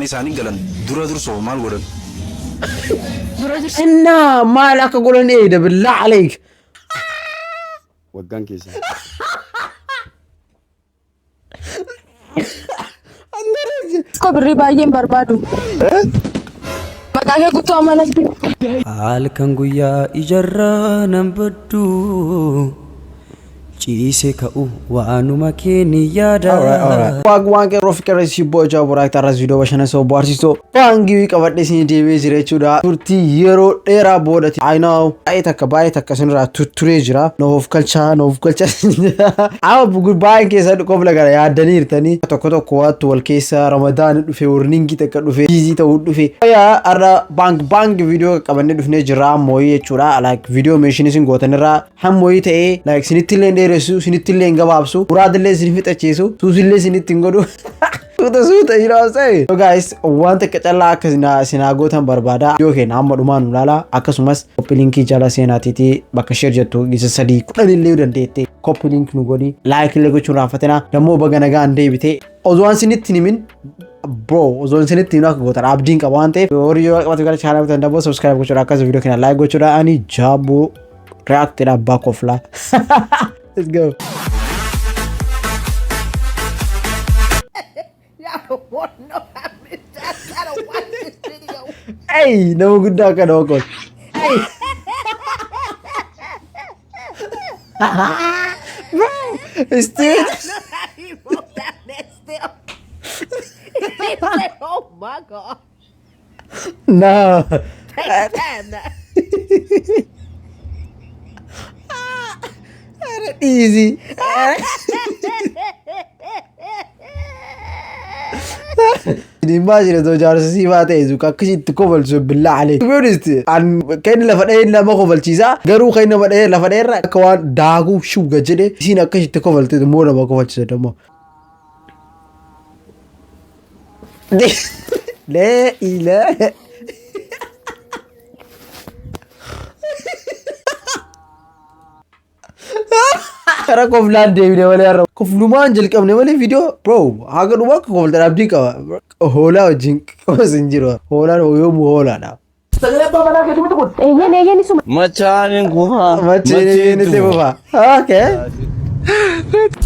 Isaanii galan dura dursoo maal godhan? Dura dursa Innaa maal akka godhan eeda billaa aleek. Waggaan keessan. Koo birrii baay'een barbaadu. Maqaa kee guutuu amma natti. Halkan guyyaa ijarraa nan baddu ciise ka'u waanuma kee ni yaada. Alright. Waan qeerroo fi qeerransi shibboo ijaa buraakta irras viidiyoo bashannansiisoo bohaarsisoo baangii qabadhee isin deebi'ee jira jechuudha. Turtii yeroo dheeraa boodati. I know baay'ee takka isinirraa tutturee jira. Na of galchaa, na of galchaa. Amma baay'een keessan qofla gara yaaddanii jirtanii. Tokko tokko waattu wal keessa Ramadaan dhufe, warningii takka dhufe, biizii ta'uu dhufe. Yaa har'a baank baank viidiyoo qabannee dhufnee jirra ammoo jechuudha. Like viidiyoo meeshin isin gootanirraa hammoyii ta'ee like isinitti illee hin dheeressu, isinitti illee hin gabaabsu, muraadillee isin fixachiisu, suusillee isinitti hin godhu. Suuta suuta, you know what I'm saying? So guys, waan takka callaa akka isinaa gootan barbaada. Yoo keenya hamma dhumaa nu ilaala. Akkasumas copy linkii jala seenaatiitii bakka share jettu gisa 3 10 illee yoo dandeette copy link nu godhi. Like illee gochuun raanfatina. Dammoo baga nagaan deebite. Osoo waan isinitti hin himin bro, osoo isinitti himin akka gootan abdiin qaba waan ta'eef horii yoo qabate gara channel bitan dammoo subscribe gochuudha, akkasumas viidiyoo keenya like gochuudha. Ani Jaaboo React dha abbaa koflaa. Let's go. Y'all don't want to know how many times I don't watch this video. Hey, nama guddaa kana okol. Hey. Bro, it's Look how he rolled down that step. He said, "Oh my God." No. Take your time now. Easy. Imagine osoo jaarsa sii baatee zuka akkasitti kofalchisu billaa alee. To be honest, an kan inni lafa dhahee nama kofalchiisa. Garuu kan inni nama dhahee lafa dhaheerra akka waan daakuu shuga jedhe isiin akkasitti kofalteetu immoo nama kofalchiisa dammoo. Lee ilaa. Kara koflaan deebine malee har'a. Koflumaan jalqabne malee viidiyoo bro haga dhumaa akka kofaltan abdii qaba. Hoolaa wajjin qabas hin jiru. Hoolaan yoomuu hoolaadha. Sagalee abbaa manaa keetii miti kun. Eeyyeen, eeyyeen, isuma. Machaan hin kufaa. Machiin itti fufa. Okay.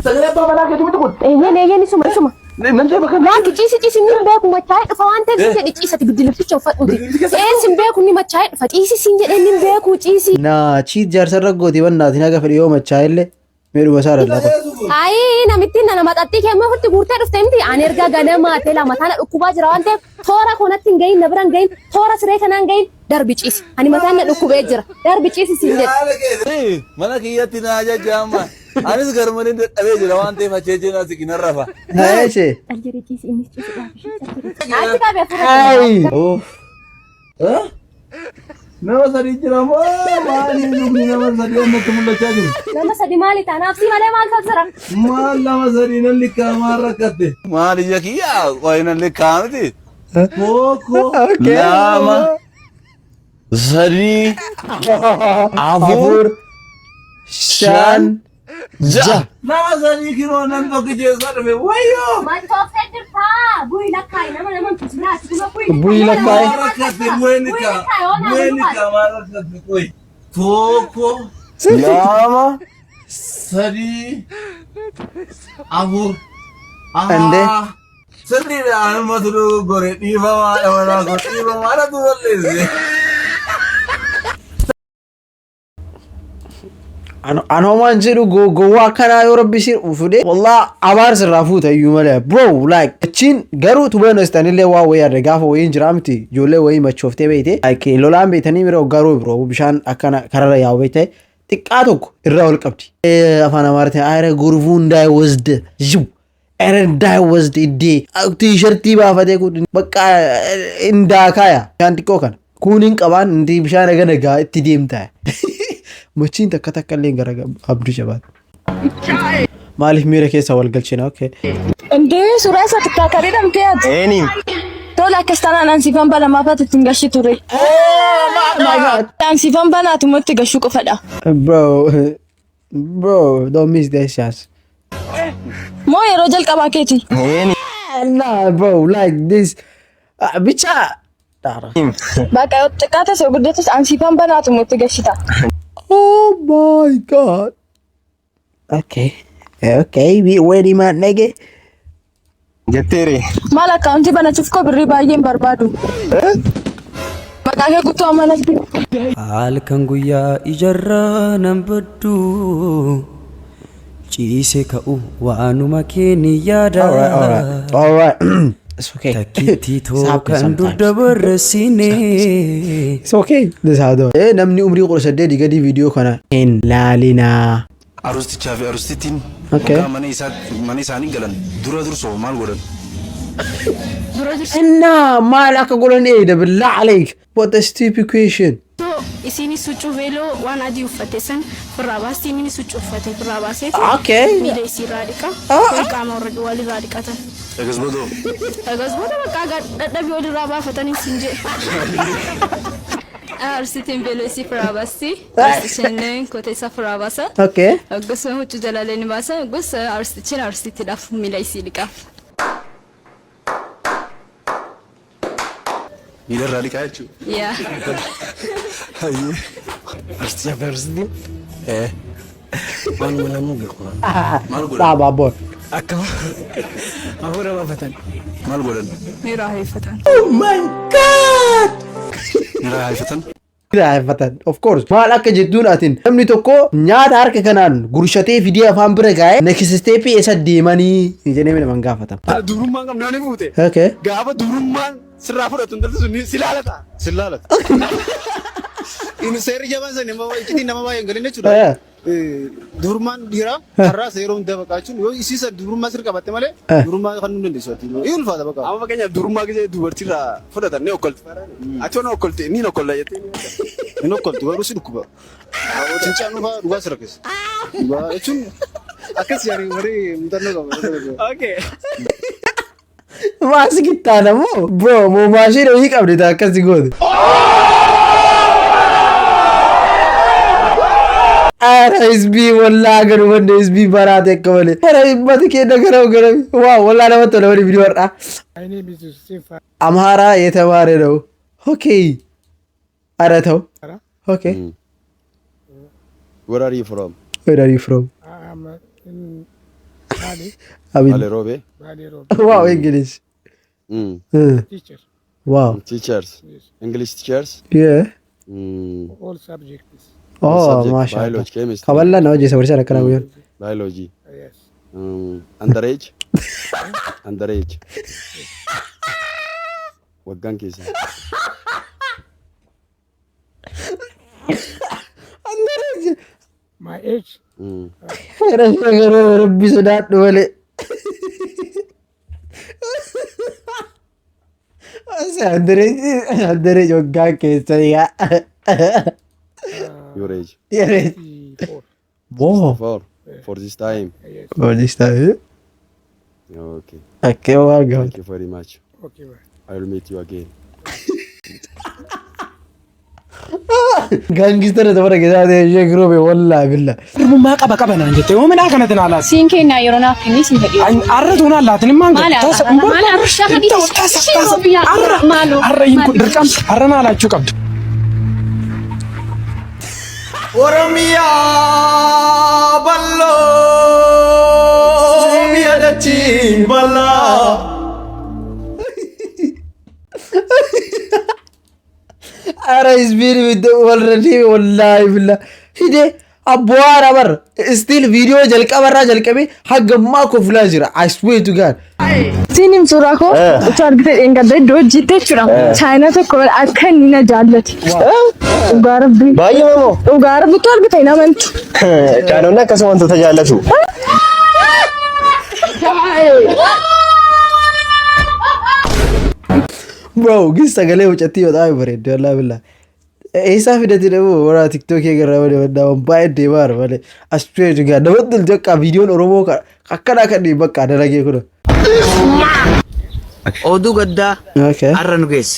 Sagalee abbaa manaa keetii miti kun. Eeyyeen, eeyyeen, isuma, isuma. Nan ta'e bakka. Laakki, ciisi, ciisi, inni hin beeku, machaa'ee dhufa waan ta'eef si jedhi ciisati biddilifticha uffadhuuti. Een sin beeku, inni machaa'ee dhufa, ciisi siin jedhee, inni hin beeku, ciisi. Naa chiit jaarsarra gooti bannaatiin haga fedhe yoo machaa'ellee meedhuma isaa lallafa. Ayii, namittiin nana maxaxxii kee amma ofitti guurtee dhufte miti. Ani erga ganamaa ta'e lama mataan dhukkubaa jira waan ta'eef toora kanatti hin gahin, na bira hin gahin, toora siree kanaa hin gahin, darbi ciisi. Ani mataan na dhukkubee jira. Darbi ciisi siin jedhe. Haala keessa mana kiyyatti na ajaja amma. Anis garmalee dadhabee jira waan ta'eef acheechee na siqina rafa. Eeche. Cal jedhee ciisi, innis ciisi dhaaf ishee cal jedhee. Achi qabi hafuura. Ay. Uff. Nama sadi jira moo maali lubni nama sadi annatti mul'achaa jiru? Nama sadi maali taanaaf si malee maal jira? Maal nama sadi nan likkaamaa rakkatte? Maal ija kiyya qoyi nan likkaa miti. Tokko, lama, sadii, afur, 4, 5, 6. Nama sadii kinoo nan tokkicheessaa dhufe wayyoo. Machooftee jirtaa. Bu'i lakkaa'i, nama nama hin tusinaa. Ati dura bu'i. Bu'i lakkaa'i. Maal rakkatte bu'een likkaa bu'een likkaa maal rakkatte qoyi. Tokko, lama, sadii, afur. Ande. Sirriidha, anumatu dogoggore, dhiifamaa dhabanaa koo, dhiifamaa natu balleesse. An homaan jedhu gowwaa akkanaa yoo rabbi si fudhe wallah abaar sirraa fuuta iyyuu malee bro. Like achiin garuu to be honest anillee waa wayii arre gaafa wayiin jira miti, ijoollee wayii machooftee beeyte, like lolaan beeytanii bira garuu bro bishaan akkana kararra yaa'u beeyte xiqqaa tokko irraa ol qabdi. Afaan Amaaritiin ayira gurfuu እንዳይወስድ ዝው ኧረ እንዳይወስድ iddee tiishartii baafatee kun bakka indaakaaya bishaan xiqqoo kana kuuniin qabaan inti bishaan aga nagaa itti deemtaa machiin takka takka illee gara abduu jabaata. Maaliif miira keessa wal galchina? Okay. እንዴ suuraa isa tiktaakarii dhamtee ati. Eeni. Tola, akkas taanaan ansiifan bana maafaati ittiin gashi ture. My God. Ansiifan banaatu immoo itti gashuu qofadha. Bro, bro, don't miss that chance. Moo yeroo jalqabaa keeti? Eeni. Nah, bro, like this. Bicha dhaara. Bakka yoo xiqqaates yoo guddates ansiifan banaatu itti gashita. Oh my God. Okay. Okay, we ready, man, nigga. Jetteere. Maal akkaawuntii banachuuf koo birrii baay'ee hin barbaadu. Maqaa kee guutuu amanatti. Halkan guyyaa ijarraa nan baddu. Ciise ka'u waanuma kee ni yaada. All right, all right. All right. It's okay. Takkiitti It's too happen kan dur sometimes. dabarsine. It's okay. This how do. Eh, namni umrii 18 gadi viidiyoo kana hin laalinaa. Arustichaa fi arustittiin Okay. waggaa mana mana isaanii galan dura dursoo maal godhan? Innaa maal akka godhan eeda billah alayk. What a stupid question. Isiinis huccuu veeloo waan adii uffate san firraa baasti, innis huccuu uffate firraa baasee miila isiirraa dhiqa, wal qaama walirraa dhiqatan. Egas boodoo. Egas booda bakka dadhabii walirraa baafatanii siin jedhe. Arsitiin veeloo isii firaa baasti. Arsisheen kotee isaa firaa baasa. Akkasuma huccuu jalaalee ni baasa. Gosa arsitiin arsitiidhaaf miila isii dhiqaaf. Miila irraa dhiqaa jechuudha. Yaa. Hayyee. Arustichaa fi arustittiin? Ee. Waanuma lamuu beeku. Maal godhan? Dhaabaa boy. Akkam hafuura baafatan. Maal godhan? Miira haifatan. Oh my God! Miira haifatan? Raayeffatan. Of course. Maal akka jettuun atin namni tokko nyaata harka kanaan gurshatee fidee afaan bira gaa'e next step eessa deemanii jedhee naman gaafatama. Durummaan qabnu ni fuute. Okay. Gaafa durummaan sirraa fudhatu intalli sun si laalata. Si laalata. Inni seerri jabaan sana nama iccitiin nama baay'ee hin galin jechuudha. Durummaan dhiiraa karraa seeroo hunda baqaa jechuun yoo isiisa durummaa sirri qabatte malee durummaa kan nu dandeessu ati. Ni ulfaata baqa. Amma fakkeenyaaf durummaa gisee dubartiirraa fudhatan ni okkolti. Ati waan okkolti ni okkolla jettee. Hin okkoltu garuu si dhukkuba. Fincaan dhufaa dhugaa si rakkisa. Dhugaa jechuun akkas yaani warri muuxannoo qabu. Okay. Maasi kittaana moo? Bro, moo maashina wayii qabde taa akkasi goote. Ara hizbii wallaa gadu wanne hizbii baraate akka malee. Ara himmati keenya gara gara waa wallaa namatti tola wani viidiyoo har'aa. አማራ የተማረ ነው። Okay, ኧረ ተው። Okay. Where are you from? Where are you from? I'm in Bali. Amin. Bale Robe. Bali Robe. Wow, English. Teacher. Wow. Teachers. English teachers. Yeah. All subjects. Oh, Subject, maasha Allah. Biology, chemistry. Kaballaa na hojjesa barsiisaan akkana guyyaan. Biology. Yes. Underage. Underage. Waggaan keessa. Underage. My age? Rabbi sodaadhu malee. Underage, underage waggaan keessa yaa. Your age. Your age. Whoa. Four. For this time. Yes. For this time. Okay. Okay, well, good. Thank you very much. Okay, bye. I will meet you again. Gangster tapha keessaa ta'e ishee giroobe wallaahi billa. Durbummaa qaba qaba naan jettee yoo midhaan kanatti naa laata. Siin kennaa yeroo naaf kennee siin fedhii. Arra tuun allaatin immaan Maali arra? Maali arra? Shaka dhiisi. Arra arra hin kun dirqama arra naa laachuu qabdu. Oromiyaa bal'oo biyya dachii bal'aa. Ara isbiin walirra deeme wallaahi billa. Hidee abbuwaara bar still viidiyoo jalqabarraa jalqabee hanga ammaa koflaa jira. I swear to God. Siin him suuraa koo utuu argite dheengadda iddoo hojiitti jechuudha. Chaayinaa tokko akka inni na jaallate. Dhugaa Rabbii. Baay'ee moo? Dhugaa Rabbii utuu argite hin amantu. Chaayinoonni akkasuma wantoota jaallatu. Bro, gis sagalee mucattii በጣም bareeddi wallaahi billa. Eessaa fidate ደግሞ warra tiktookii agarraa malee waan baay'ee deemaa jira malee. I swear to God namatti tolti akka viidiyoon Oromoo akkanaa kan bakka dalagee kuna. Oduu gaddaa Okay. har'a nu geesse.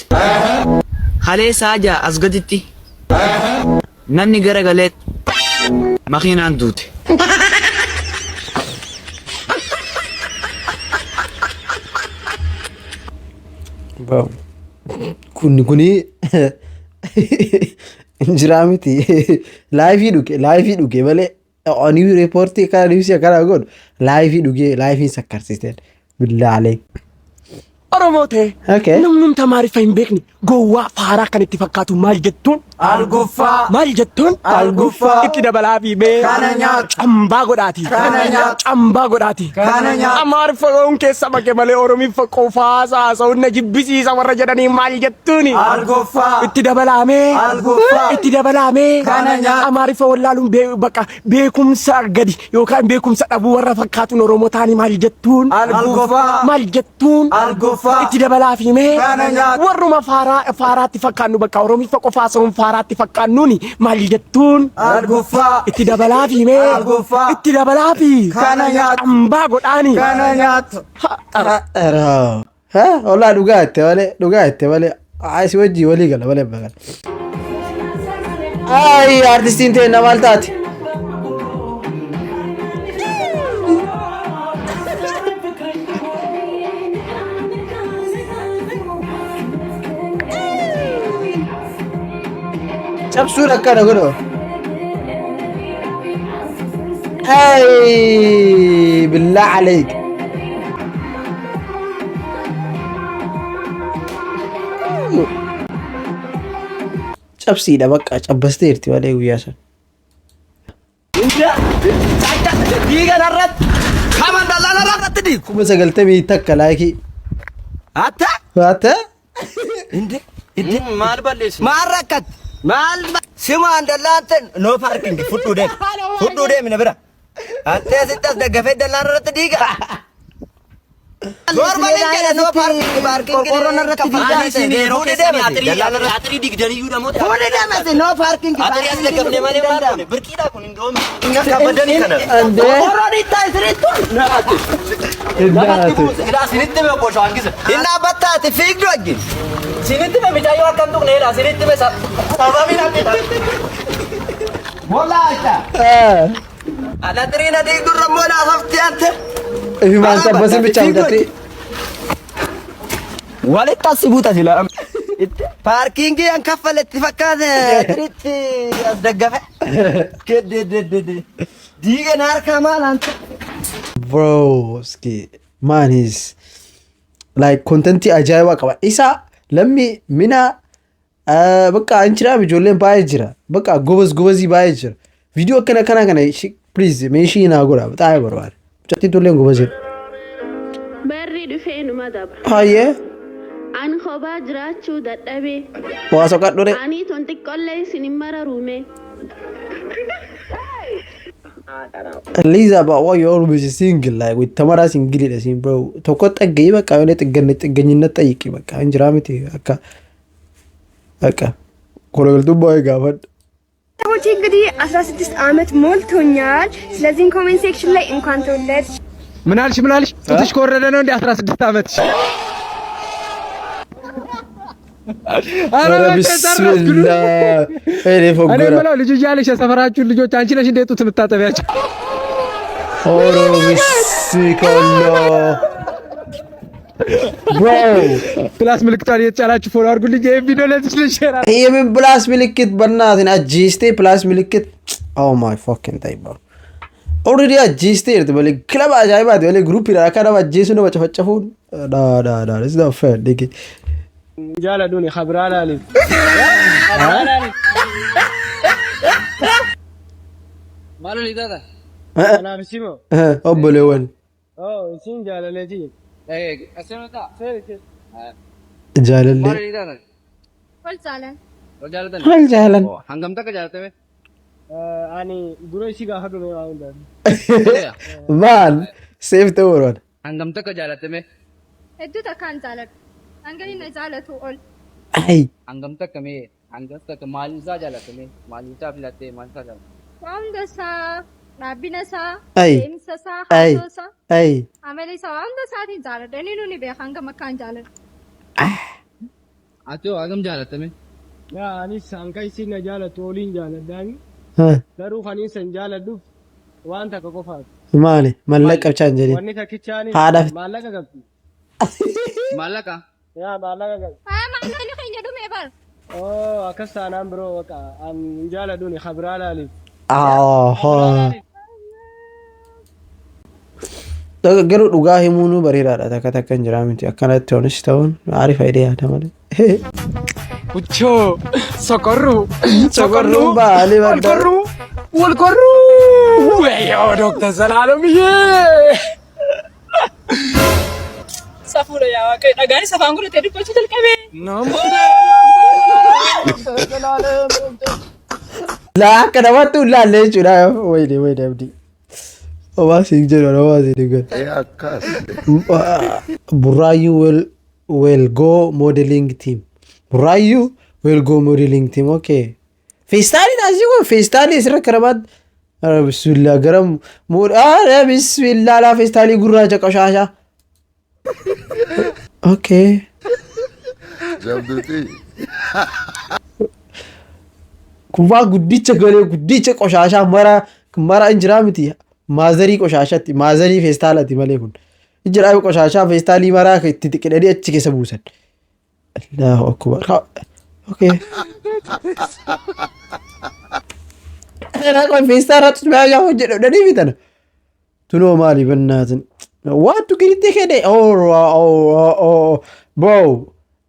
Halee saajaa as gaditti namni gara galeet makiinaan duute. Bro. Kuni injiraa miti. Live dhuge, live dhuge malee oni reportii kana newsii akkana godhu live dhugee liveiin sakkarsiiseen billaalee. Oromoo ta'e namni Amaariffa hin beekne gowwaa faaraa kan itti fakkaatu maal jettuun? Arguffaa. Maal jettuun? Arguffaa. Itti dabalaa fi mee. Kana nyaatu. Cambaa godhaati. Kana nyaatu. Cambaa godhaati. Kana nyaatu. Amaariffa yoon keessa make malee Oromiffa qofaa haasa'uun na jibbisiisa warra jedhanii maal jettuuni? Arguffaa. Itti dabalaamee. Arguffaa. Itti dabalaamee. Kana nyaatu. Amaariffa wallaaluun bakka beekumsa gadi yookaan beekumsa dhabuu warra fakkaatuun Oromoo ta'anii maal jettuun? Arguffaa. Maal jettuun? Arguffaa. Itti dabalaa fi mee. Kana nyaatu. Warruma faaraa faaraatti fakkaannu bakka Oromiffa qofaa haasa'uun faaraatti fakkaannuuni maal jettuun? Arguffaa. Itti dabalaa fi mee. Arguffaa. Itti dabalaa fi. Kana nyaatu. Cambaa godhaani. Kana nyaatu. Ha, olaa dhugaa itti malee, dhugaa itti malee, asi wajjii walii gala malee bagan. Ay, artistiin ta'e maal taate? Cabsuun akkana godhu. Ay, billaa aleek. Cabsiidha bakka cabbasteerti malee guyyaa sana. Diigan irratti. Kaman dallaa irratti diigu. 91,000 likeii. Atta. Atta. Inde. Inde. Maal balleessi? Maal rakkatti? Maal simaan dallaan no parking fudhuu deemi. Fudhuu deemi na bira. Attee asitti as daggafee dallaan irratti diiga. Normally jedha no parking parking. Qorqorroon irratti diigaa. Fuudhee deemati. Dallaan irratti. Atirii digdaniyyuu namoota. Fuudhee deemati no parking. Atirii as daggafne malee maal goone birqiidha kun hin doomi. Kabbadanii kana. Qorqorroon itti isinitti. Innaatu. Ilaa sinitti mee obbo Shaangisa. Inni dhaabbattaati fiigdu wajjin. Sinitti mee mucayyoo akkam tuqne ilaa sinitti mee sababiin ati. Mollaata. Alatiriin adii durra immoo laafafti ante. Ifimaan cabbasin bichaa mudatti. Walitti as buuta sila. Parkingii an kaffaletti fakkaate atiritti as daggafe. Kedde. Diigan harkaa maal ante. Bro, ski man is like contentii ajaa'ibaa qaba. Isa lammi mina bakka an jira ijoolleen baay'ee jira. Bakka gobaz gobazii baay'ee jira. Viidiyoo akkana kana kana please meeshii naa godha baay'ee barbaada. Mucattiin tolleen gobaziidha. Barri dhufee numa dabra. Hayyee. Ani kophaa jiraachuu dadhabee. Waa soqadhu. Ani tun xiqqollee isin hin mararuume. Liza about what you always single like with Tamara single dha sin bro. Tokko xaggayii bakka yoo xigganne xigganyinna xayyiqi bakka hin jiraa miti akka akka kologaltummaa baay'ee gaafadhu. ቤተሰቦቼ እንግዲህ 16 ዓመት ሞልቶኛል። ስለዚህም comment section ላይ እንኳን ተወለድሽ ምን አልሽ? ምን አልሽ? ጡትሽ ከወረደ ነው እንዴ 16 ዓመትሽ? ኧረ ኧረ በቃ ጨረስኩ። ቢስሚላህ እኔ እኔ ፎገራ የምለው ልጅ እያለሽ የሰፈራችሁን ልጆች አንቺ ነሽ እንዴ ጡት የምታጠቢያቸው? ኦሮ ቢስሚከሎ bro. Plus ምልክቷን እየተጫናችሁ follow አድርጉልኝ። ይሄን ቪዲዮ ለዚች ልጅ share አድርጉ። የምን plus ምልክት በእናትህ ajjeestee plus ምልክት. Oh my fucking day, bro. Already ajjeesteerti malee kilaba ajaa'ibaati malee groupiidhaan akka nama ajjeesuu nama cafacafuun daa daa daa, it's not fair, nigga. Jaaladhuuni kabraa laaliif. Maal olii taata? Kanaaf isimoo. Obboleewwan. Oh, isin jaalaleeti. Asirra Jaalallee. Maal olii taata? Wal jaalan. Wal jaalatan? Wal jaalan. Hangam takka jaalatame? Ani dura isii gaafadhu mee waan hundaaf. Maal seef ta'uu barbaada. Hangam takka jaalatame? Hedduu takkaan jaaladhu. Hanga inni na jaalatu ol. Ay. Hangam takka mee? Hangam takka maal isaa jaalatame? Maal isaa filattee maal isaa jaalate? Waa hunda isaa, dhaabbina isaa, Ay. deemsa isaa, Ay. haasoo isaa, Ay. amala isaa waa hunda isaatiin jaaladha. Inni nuni beeka hangam akkaan jaaladhu. Ati hoo hangam jaalatame? Yaa anis hanga isiin na jaalatu oliin jaaladhaani. Garuu kan isin jaaladhuuf waan takka qofaaf. Maali mallaqa bichaa hin jedhin. Wanni takkichaanis Haadha maallaqa qabdi. Maallaqa? Yaa maallaqa qabdi. Haa. Maamilli keenya dhume bar. Oo, akkas taanaan biroo baqa an hin jaaladhuuni kabiraa laaliif. Aha. Garuu dhugaa himuun bareedaadha, takka takka hin jiraa miti, akkanatti onis ta'uun arifa hidhee yaada malee. Uchoo sokorruu. Sokorruun baalee badda. Walkorruu walkorruu. Wayyoo Dooktar Zalaalamiyyee. Safuudha yaa Waaqayyo, dhagaanis afaan godhatee dubbachuu jalqabe. Laa, akka namaatti ulaalle jechuudha. Wayne wayne, abdii. Homaa siin jedhu, homaa siin godhu. Akkas. Burraayyuu well go modeling team. Burraayyuu well go modeling team. Okay. Feestaaliin asii kun feestaalii asirra karabaat. Bismillah, garam muudhaa, bismillah, laa, feestaalii gurraacha qoshaashaa. Okay. Jabduuti. Kubbaa guddicha galee guddicha qoshaashaa mara mara hin jiraa miti. Maazarii qoshaashatti, maazarii feestaalati malee kun. Hin jiraa, qoshaashaa feestaalii maraa itti xiqqidhanii achi keessa buusan. Allahu akbar. Okay. Kanaa feestaala xumaayaa hojjedhanii bitana. Tunoo maali bannaatin? Waantu giritti kenne? Oh, bro.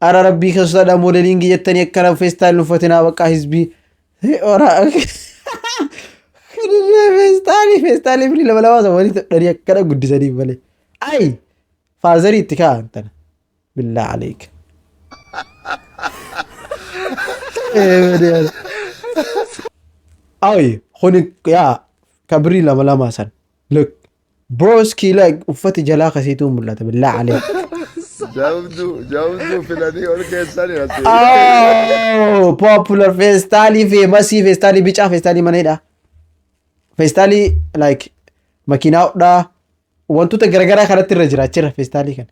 Ara rabbii keessa modeling jettanii akkana feestaalii uffatinaa bakka hizbii. Ora. Feestaalii firii lama lama walitti hodhanii akkana guddisanii malee. Ay! Faazarii itti kaa'an tana. Billaa aleek. Ay, kuni yaa ka birrii lama lama san. Look. Broski, like, uffati jalaa kasiituu mul'ata, billaa aleek. Jabduu jabduu filanii ol keessanii asii. Oh, popular feestaalii, famous feestaalii bicaa, feestaalii maneedha. Feestaalii like makiinaa hodhaa wantoota garaagaraa kanatti irra jira, achirra feestaalii kana.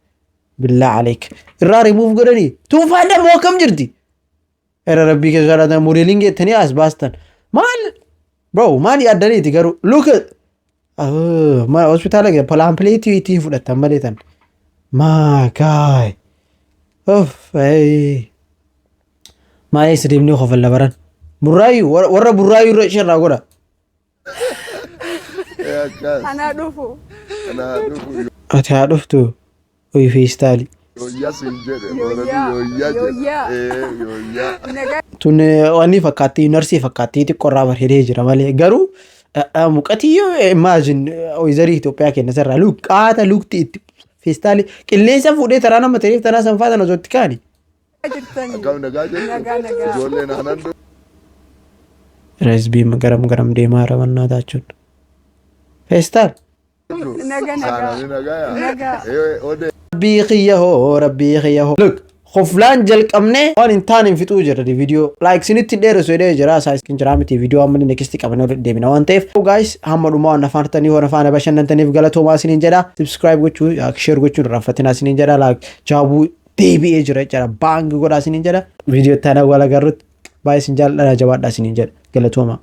Billaa aleek. Irraa remove godhanii tuunfaan dammoo akkam jirti? Era rabbii keessa jaalatan, modeling jettanii as baastan. Maal? Bro, maal yaaddaniiti garuu? Look at mana hospitaala pamphletii ittiin fudhattan malee tan. My guy. Uff, hey. Maal eessa deemnee kofalla baran? Burraayyuu, warra burraayyuu irra ishee irraa godha. Akkas. Anaa dhufu. Anaa dhufu. Ati haa dhuftu. Oyi, feestaalii. Yooyyaa siin jedhe. Boorani yooyyaa jedhe. Yooyyaa. Ee, yooyyaa. Nagaa. Tun wanni fakkaattii narsii fakkaattii xiqqoo irraa bareedee jira malee, garuu muqatiyyoo imagine weatherii Itoophiyaa kenna sarraa luqqaata lukti itti feestaalii qilleensa fuudhee taraa nama ta'eef tanaa sanfaa tana osoo itti kaani. Jirtanii. Akkam, nagaa jirtu? Nagaa, nagaa. Ijoolleen aanan Resbiin garam garam deemaa rabannaa taachuun. Feestaal. Naga, nagaa. Saananii nagayaa. Nagaa. Ee, odee. Rabbii kiyya hoo, rabbii kiyya hoo. Look, koflaan jalqabnee waan hin taane hin fixuu jira viidiyoo. Like sinitti dheeressu jedhee jira, isaa iskin jira miti, viidiyoo amma next qabannee walitti deebina waan ta'eef. Guys, hamma dhumaa waan afaan tanii waan afaan bashannantaniif galatoomaa isiniin jedha. Subscribe gochuu, share gochuun irraanfatinaa isiniin jedha. Like jaabuu deebi'ee jira jechuudha. Bang godhaa isiniin jedha. Viidiyoo itti aanaa wal agarrutti baay'ee isin jaalladha, jabaadhaa isiniin jedha. Galatoomaa.